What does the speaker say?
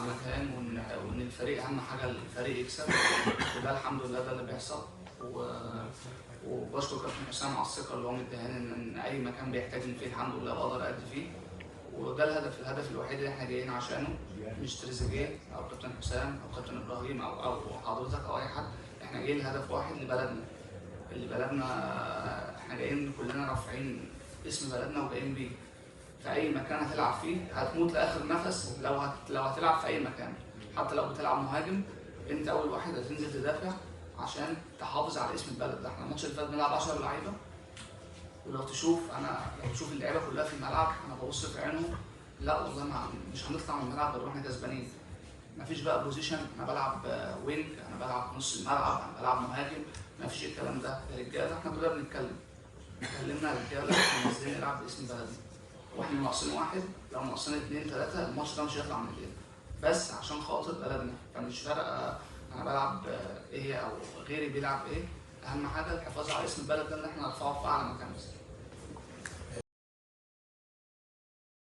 المكان، وان الفريق اهم حاجة، الفريق يكسب، وده الحمد لله ده اللي بيحصل. وبشكر كابتن حسام على الثقة اللي هو مديهاني ان اي مكان بيحتاجني فيه الحمد لله بقدر ادي فيه، وده الهدف الوحيد اللي احنا جايين عشانه، مش تريزيجيه او كابتن حسام او كابتن ابراهيم او حضرتك او اي حد. احنا جايين لهدف واحد، لبلدنا، اللي بلدنا احنا جايين كلنا رافعين اسم بلدنا وجايين بيه. في اي مكان هتلعب فيه هتموت لاخر نفس، لو هتلعب في اي مكان، حتى لو بتلعب مهاجم انت اول واحد هتنزل تدافع عشان تحافظ على اسم البلد ده. احنا الماتش اللي فات بنلعب 10 لعيبة، ولو تشوف انا لو تشوف اللعيبة كلها في الملعب انا ببص في عينهم، لا والله ما مش هنطلع من الملعب غير واحنا كسبانين. مفيش بقى position، انا بلعب wing، انا بلعب نص الملعب، انا بلعب مهاجم، مفيش الكلام ده يا رجاله. احنا كلنا بنتكلم، اتكلمنا يا رجاله، احنا نازلين نلعب باسم بلدنا، واحنا ناقصين واحد، لو ناقصين 2 3 الماتش ده مش هيطلع من ايدينا، بس عشان خاطر بلدنا. فمش فارقه انا بلعب ايه او غيري بيلعب ايه، اهم حاجة الحفاظ على اسم البلد ده اللي احنا نرفعه في اعلى مكان.